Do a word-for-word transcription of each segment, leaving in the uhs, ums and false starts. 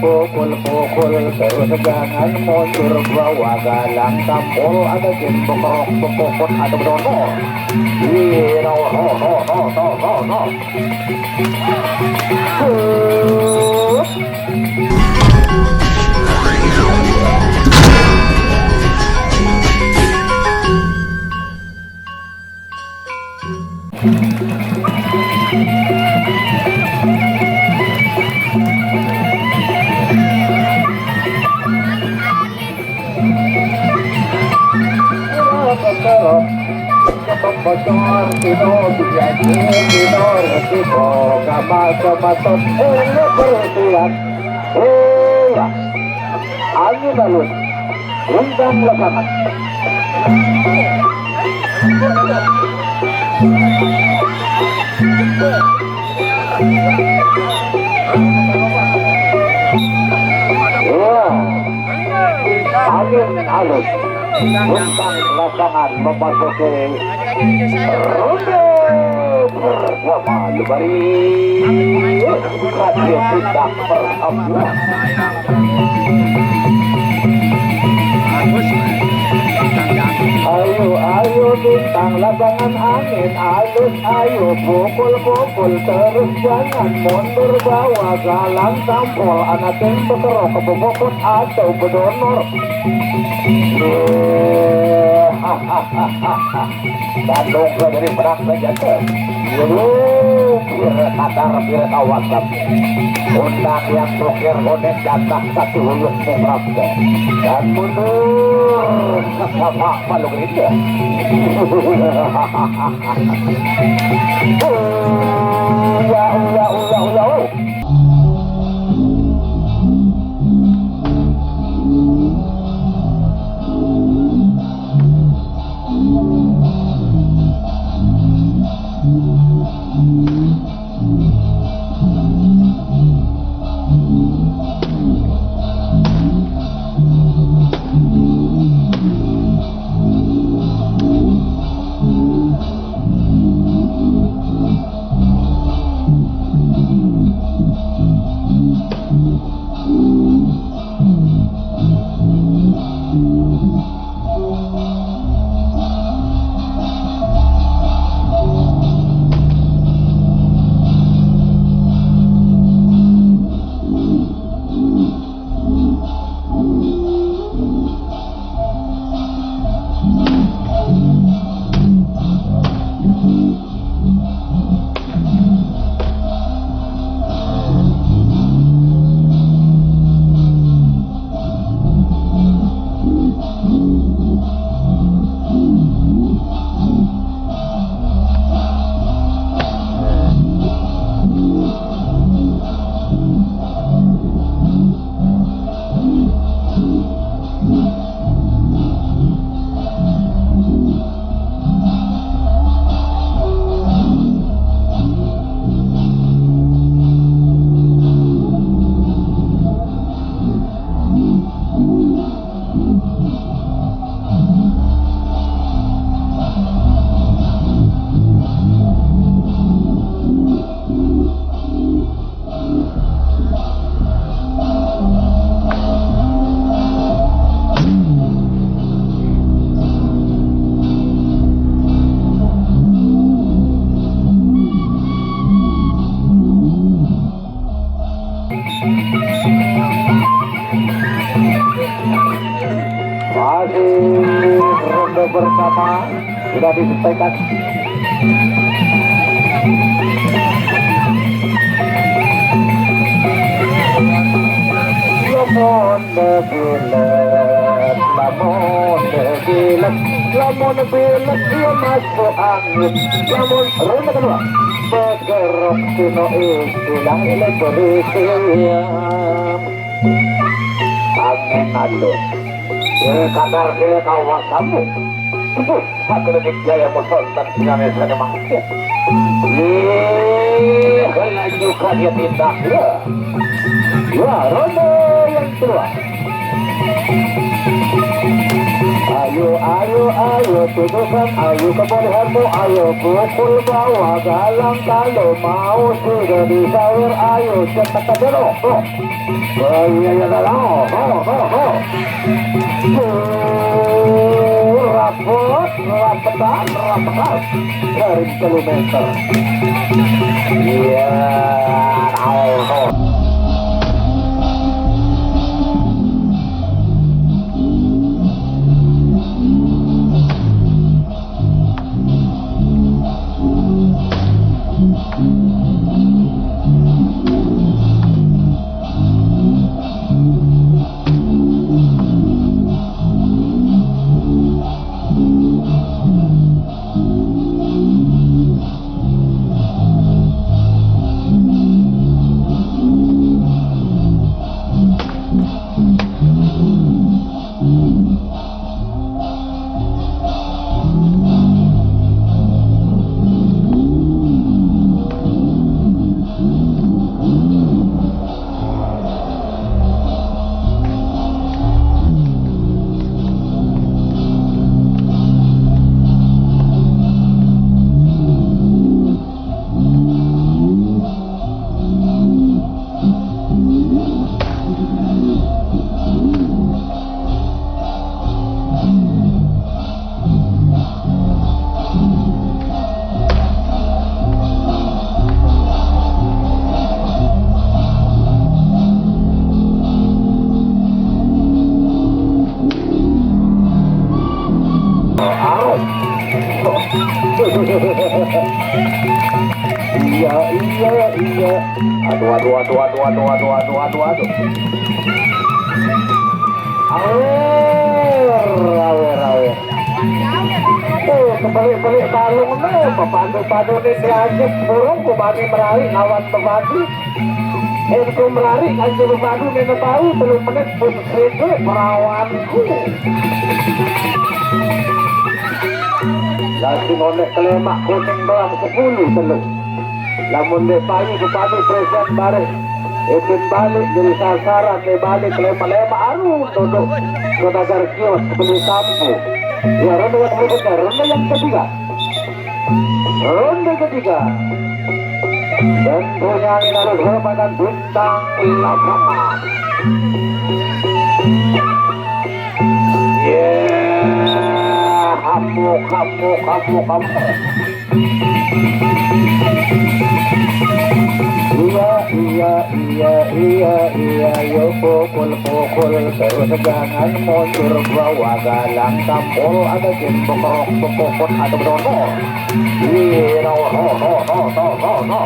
Pukul-pukul terus, jangan mundur, bawa galang tampol, ada jin bekerok, bekokot, ada bedonor. Iya, no, no, no, no, no, no, no. Hup. Angin alus, bintang lebangan. Wah, angin alus, bintang lebangan memasuki ronde pertama. Lumari, raja bintang pertama. Ayo, ayo, bintang labangan angin alus, ayo pukul-pukul terus, jangan mundur, bawa galang tampol, anak yang bekerok, bebokot atau bedonor. Bandung ke dari perang senjata. Waduh, pira katar, pira kawasan. Undang yang tokir, gonek datang satu huluk mukrabda. Dan mundur sesama Palu Gerinda. Uya, uya, uya, uya, oh. Masih ronde pertama sudah diselesaikan. Lamun degilet, lamun degilet, lamun bilet, iya masuk angin. Lamun ronde kedua, begerok sino istilah ini beri angin alus. Ini kadar dia kawasanmu. Aku lebih jaya musontan dengan saya makin. Ih, laju kaget indah. Ya, ronde yang kedua. Ayo, ayo, ayo, tunjukkan, ayo kebolehanmu, ayo pukul bawah galang kalau mau sudah disawer, ayo cepat aja dong. Oh, oh iya, iya, galang, oh, oh, oh, oh. Oh, rapet, rapetan, rapetan. Garing kilometer. Iya, oh, oh. Iya, iya, iya. Aduh, aduh, aduh, aduh, aduh, aduh, aduh, aduh, aduh. Awer, awer, awer. Oh, kebalik-balik balung no, pepadu-padu ni diajak burung, kubani merari lawan pepadu. Eh, ku merari kan pepadu ni nebau, telung menit pun sede perawanku. Lagi ngonek kelemak kuning doang sepuluh telung. Lamun dek payu kepadu presan bareng. Ipin balik jadi sasaran, dek balik lemak-lemak, aduh, duduk ke dagar kios beli sampo. Ya, ronde yang berikutnya, ronde yang ketiga. Ronde ketiga. Dan punya ini harus hormat dan bintang lapangan. Ya, hamuk, hamuk, hamuk, hamuk. Iya, iya, iya, iya, iya, yo pukul, pukul terus, jangan mundur, bawa galang tampol, ada jin bekerok, bekokot, ada bedonor. Iya, no, no, no, no, no, no, no.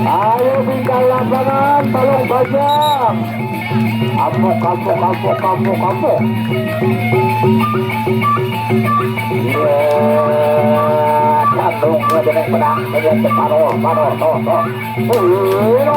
Ayo bintang lapangan, tolong bajang. Amuk, amuk, amuk, amuk, amuk. Iya, sandung aja naik pedang, aja separuh, paruh, tuh, tuh. Wih,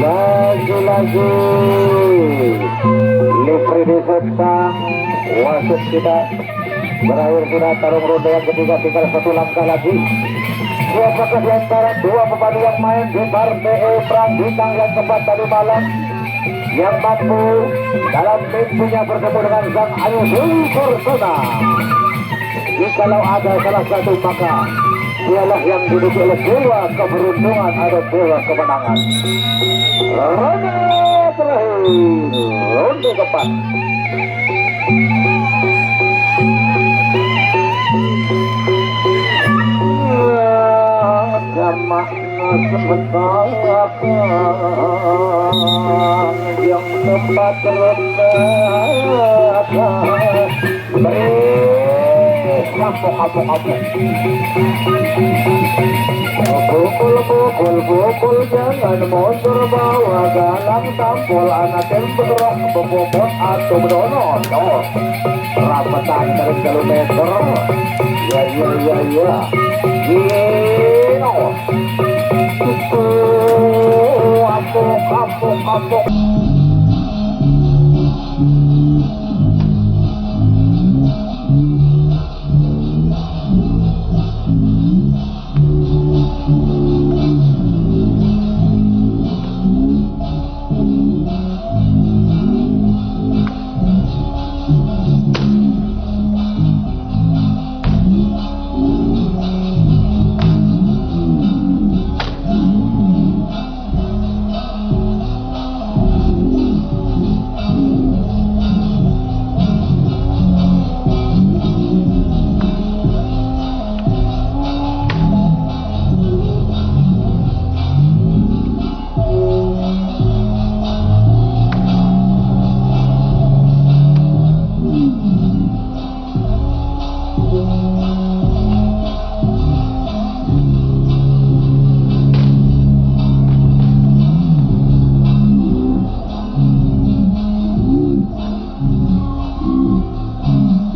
lagi-lagi Lifri di Sepang, wasit kita berakhir sudah, tarung ronde yang ketiga, tinggal satu langkah lagi. Siapakah di antara dua pepadu yang main di partai Ebrang Bintang yang keempat tadi malam yang mampu dalam mimpinya bertemu dengan Sang Ayu Dewi Fortuna? Jikalau ada salah satu, maka dialah yang diduduki oleh dewa keberuntungan atau dewa kemenangan. Ronde terakhir, ronde keempat. Ada makna sementara yang tempat terletak. Beri kapok, kapok, kapok. Pukul, pukul, pukul, jangan mundur, bawa galang tampol, anak tembak, bebobot atau bedono. Rapetan dari kilometer. Ya, ya, ya, ya. Gino. Itu, kapok, kapok, kapok.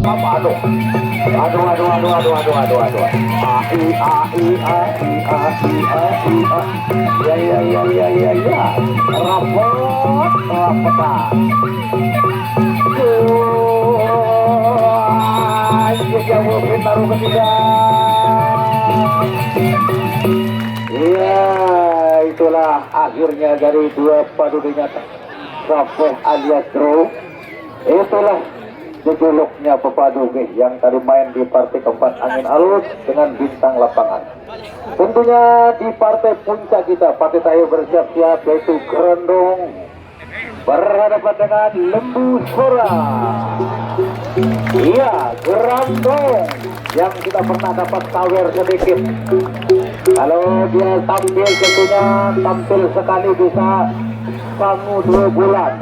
Apa, aduh. Aduh, aduh, aduh, aduh, aduh, aduh, aduh. A, I, A, I, A, I, A, I, A, I, A. Ya, ya, ya, ya, ya, ya. Rapet, rapetan. Wah, ini jauh, baru ketiga. Ya, itulah akhirnya dari dua padu dinyatakan kapok alias draw. Itulah jejuluknya pepadu, nggih, yang tadi main di partai keempat Angin Alus dengan Bintang Lapangan. Tentunya di partai puncak kita, partai terakhir bersiap-siap, yaitu Gerondong berhadapan dengan Lembu Sora. Iya, Gerondong yang kita pernah dapat sawer sedikit. Kalau dia tampil, tentunya tampil sekali bisa sangu dua bulan.